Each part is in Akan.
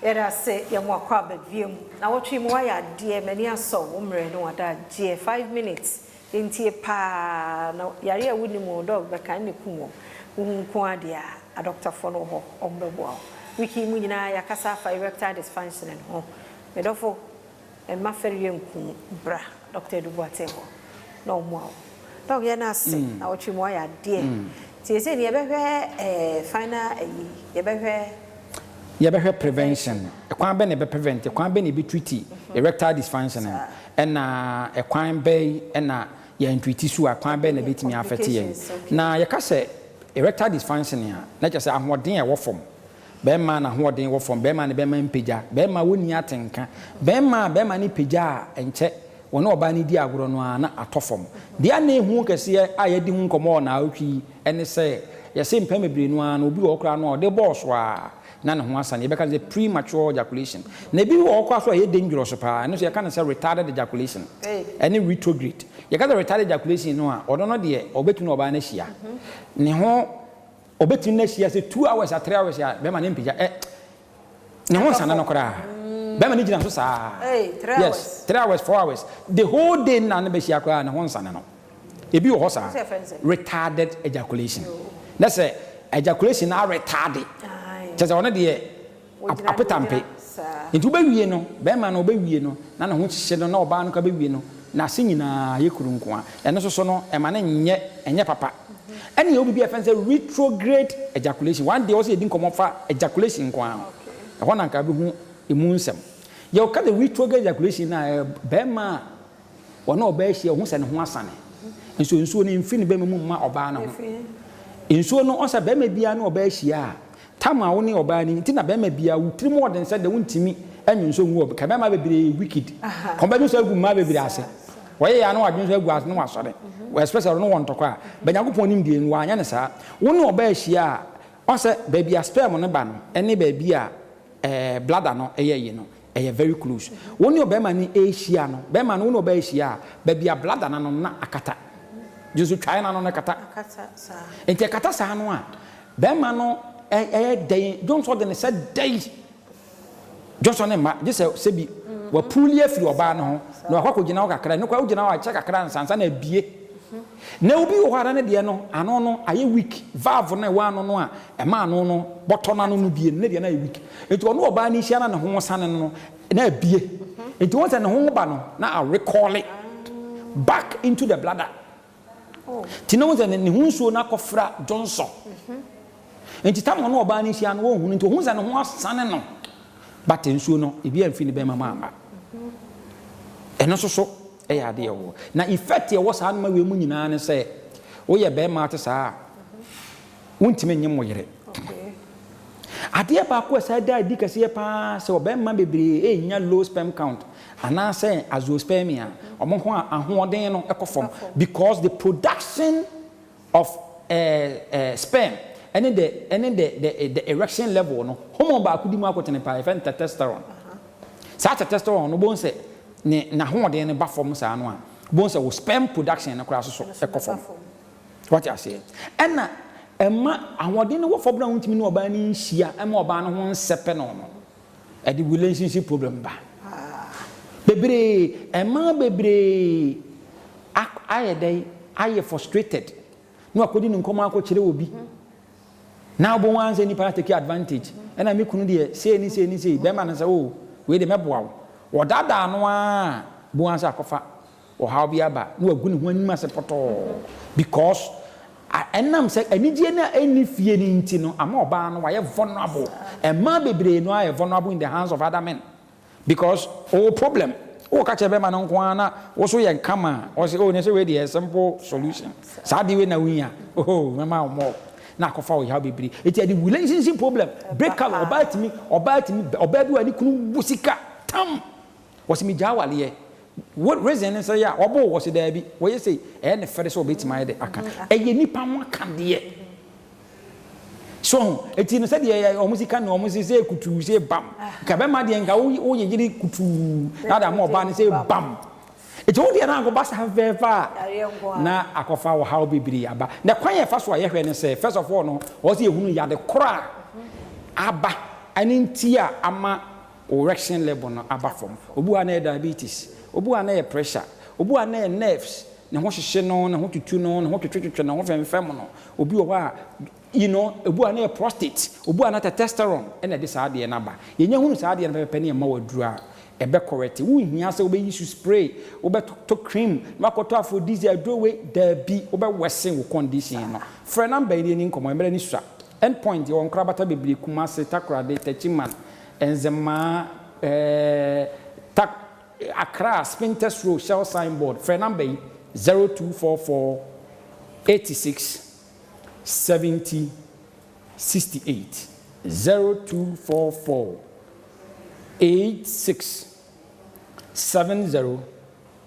Yɛda ase, yɛmo akɔ aba biom na wɔtwe mu. Wayɛ adeɛ, m'ani asɔ wo mmerɛ ne wada agyeɛ 5 minutes ntie paa na yare a wonim wo dɔg bɛka ne kum wɔ wohu nko adeɛ a, adɔktafoɔ no wɔ hɔ, ɔmbɛboa wo. Week yi mu nyinaa yɛakasa afa erectile dysfunction ho. Medɔfo, ɛma fɛreɛ nkum, bra Dr. Edu Boateng hɔ na ɔmmoa wo. Dɔg, yɛ no ase na wɔtwe mu wayɛ adeɛ nti ɛsɛ ne yɛbɛhwɛ final ayi yɛbɛhwɛ. Yɛbɛhwɛ prevention, ɛkwan bɛ na ɛbɛ prevent, ɛkwan bɛ na ɛbɛ treat erectile dysfunction, ɛna ɛkwan bɛ ɛna yɛn treat so a, kwan bɛ na ɛbɛtumi affect yɛn. Complications, okay. Na yɛka sɛ erectile dysfunction a, na kyerɛ sɛ ahoɔden a ɛwɔ fam, bɛrima na ahoɔden wɔ fam, bɛrima ne bɛrima mpagya, bɛrima wɔnni atenka, bɛrima a bɛrima ne pagya a ɛnkyɛ wɔne ɔbaa no di agorɔ no a na atɔ fam deɛ. Na ehu kɛseɛ a yɛdi ho nkɔmɔ wɔ naawɔtwe yi ɛne sɛ yɛsɛ mpɛn bebree no ara no, obi wɔ hɔ koraa no a ɔde bɔɔl so a na ne ho asane, yɛbɛka sɛ premature ejaculation. Na ebi wɔ hɔ koraa so a ɛyɛ dangerous paa, ɛno nso yɛka no sɛ retarded ejaculation ɛne retrograde. Yɛka sɛ retarded ejaculation no a, ɔno no deɛ, ɔbɛtumi ne ɔbaa no ahyia ne ho, ɔbɛtumi no ahyia sɛ 2 hours a 3 hours a, bɛrima ne mpagya ɛ ne ho nsane no koraa, bɛrima no gyina so saa. Hey, 3 Yes. hours. 3 hours, 4 hours, the whole day na ne bɛhyia koraa ne ho nsane no. Ebi wɔ hɔ saa. Sɛ yɛfrɛ no sɛ? Retarded ejaculation na sɛ ejaculation na retarded, kyerɛ sɛ ɔno deɛ Wogyina apetampe. Wogyina saa. Nti wobɛwie no, bɛrima no wobɛwie no na ne ho hyehyɛ no, na ɔbaa no ka bɛwie no na ase nyinaa yɛ kuru nko a, ɛno nso so no ɛma no nyɛ ɛnyɛ papa. Ɛne yɛ obi bi a yɛfrɛ no sɛ retrograde ejaculation. One day ɔsɛ yɛdi nkɔmmɔ fa ejaculation nko ara ho, ɛhɔ na nka bɛhu emu nsɛm. Yɛwɔka the retrograde ejaculation na bɛrima a ɔne ɔbaa ahyia, ɔho sɛ ne ho asane nso nsuo no mfiri ne bɛrima mu mma ɔbaa no ho. Nsuo no ɔsɛ bɛrima biara ne ɔbaa ahyia a, tam a wo ne ɔbaa no nti na bɛrima biara wo tirim ɔden sɛ de wontumi anwu nso ngu ɔbaa ka. Bɛrima bebree wicked kɔn bɛdwo nso agu mmaa bebree ase, wɔyɛ yɛ ano wadwo nso agu ase ne wasɔre, especially ɔno wɔ ntɔkwa a bɛnyankopɔn nim deɛ no wanyɛ ne saa. Wo ne ɔbaa ahyia a, ɔsɛ baabi a sperm no ba no ɛne baabi a bladder no ɛyɛ yi no ɛyɛ very close. Wo ne ɔbɛrima no ɛrehyia no, bɛrima no wo ne ɔbaa ahyia a, baabi a bladder no no na akata gye so twae no ano no kata. Akata saa. Nti ɛkata saa no a, bɛrima no ɛyɛ dɛn dwonsɔ de ne sɛ dɛn dwonsɔ ne mma gye sɛ sɛbi wapull afiri ɔbaa no ho na wakɔ akɔgyina hɔ kakra ne kɔ wogyina hɔ akyɛ kakra nsansa na abie. Na obi wɔ hɔ ara ne deɛ no ano no ayɛ weak, valve no ɛwɔ ano no a ɛma ano no bɔtɔ no ano no bie no, ne deɛ no ayɛ weak, nti ɔno ɔbaa no hyia na ne ho sane no na abie, nti wɔn sɛ ne ho ba no na arecall back into the bladder. Nti na wɔn sɛ ne ho nsuo no akɔfra dwonsɔ, nti tam ɔno ɔbaa no hyia no wɔn hu no, nti ohun sɛ ne ho asane no, but nsuo no ebi amfi ne bɛrima mu amba. Ɛno nso so ɛyɛ adeɛ wɔ na effect ɛwɔ saa noma wei mu nyinaa ne sɛ woyɛ bɛrima ate saa a, wontumi nye mo yere. Adeɛ baako a ɛsɛ da adi kɛseɛ paa sɛ ɔbɛrima bebree ɛnya low sperm count anaasɛ azoospermia, ɔmo ho a ahoɔden no ɛkɔ fam because the production of sperm ɛne the erection level no, hormone baako di mu akɔtene paa, yɛfrɛ no testosterone. Saa testosterone no, bohu sɛ ne n'ahoɔden no ba fam saa no a, bohu sɛ wo sperm production no koraa so so ɛkɔ fam. Wate aseɛ? Ɛna ɛma ahoɔden no wɔ fam na wontumi ne ɔbaa no nhyia ɛma ɔbaa no ho nsɛpɛ no, ɛde relationship problem ba bebree. Ɛmaa bebree ayɛ dɛn, ayɛ frustrated na wakɔdi ne nkɔmɔ akɔkyerɛ obi na wobɛhu ara sɛ nipa no take advantage. Ɛna me kunu deɛ, sei ne sei ne sei, bɛrima no sɛ o wei de mɛboa wo, wɔdaadaa no a, bohu ara sɛ akɔfa ɔhaw bi aba na wagu ne ho anim ase pɔtɔɔ because ɛnam sɛ anigye no a ɛnni fie no nti no ama ɔbaa no wayɛ vulnerable. Ɛmaa bebree no ayɛ vulnerable in the hands of other men because ɔwɔ problem, wɔka kyerɛ bɛrima no nko ara na wo so yɛ nkama a, ɔsɛ o ne sɛ wei deɛ simple solution, saa deɛ wei na wonya oho mɛma wo mɔ na akɔfa wo yaw bebree. Eti ɛde relationship problem, break up. Ɔbaa tumi ɔbaa bi wɔ ne kunu bu sika tam, wɔsi mi gya awaleɛ. What reason ne sɛ yɛ a ɔbɔ wɔ sɛ daabi, wɔyɛ sɛ ɛyɛ ne fɛrɛ sɛ ɔbɛtumi ayɛ de aka ɛyɛ nipa ho aka deɛ so. Eti no sɛdeɛ ɔmo sika na ɔmo sɛ kutuu sɛ bam nka bɛma deɛ nka wo yɛ yere kutuu na de ama ɔbaa no sɛ bam, eti wo deɛ na akɔba saa fɛɛfɛ a na akɔfa ɔhaw bebree aba. Na kwan yɛ fa so a yɛhwɛ ne sɛ, first of all no, wɔsi ehunu yade koro a aba ɛne nti a ama. wo erection level no aba fam. Obi wɔ hɔ a na ɛyɛ diabetes, obi wɔ hɔ a na ɛyɛ pressure, obi wɔ hɔ a na ɛyɛ nerves, ne ho hyehye no, ne ho tutu no, ne ho twetwetwetwe, ne ho fɛmfɛm no. Obi wɔ hɔ a, you know, obi wɔ hɔ a na ɛyɛ prostate, obi wɔ hɔ a na testosterone na ɛde saa adeɛ no aba. Yɛnya hunu saa adeɛ no pɛpɛpɛ ne yɛma wo aduro a, ɛbɛ correct. Wonhia sɛ wobɛ use spray, wobɛ tɔ cream, na wakɔtɔ aphrodisiac aduro wei, daabi, wobɛ worsen wo condition no. Frɛ number yi na yɛni nkɔmmɔ, mmerɛ no sua. End point, yɛwɔ nkorabata bebree, Kumasi, Takoradi, Techiman, Nzemaa, eh, Tak, Accra, Spintex Road, Shell signboard. Frɛ number yi, 0244 86 70 68, 0244 86 70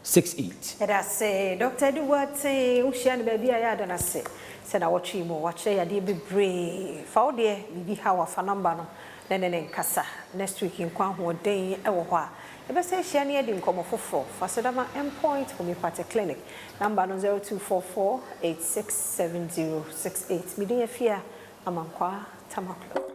68. Yɛda ase Doctor Adu Boateng, wo hyia no baabi a yɛ ada no ase sɛ nawɔtwe yi mu wakyerɛ yadeɛ bebree. Fa wo deɛ biribi ha wa fa number no na ne ne nkasa. Next week nkwa ahoɔden wɔ hɔ a yɛbɛsan ahyia ne yɛadi nkɔmmɔ foforɔ. Fa seda ma Endpoint Homeopathic Clinic. Number no 0244 867068. Me din Afia Amankwaa Tamaklo.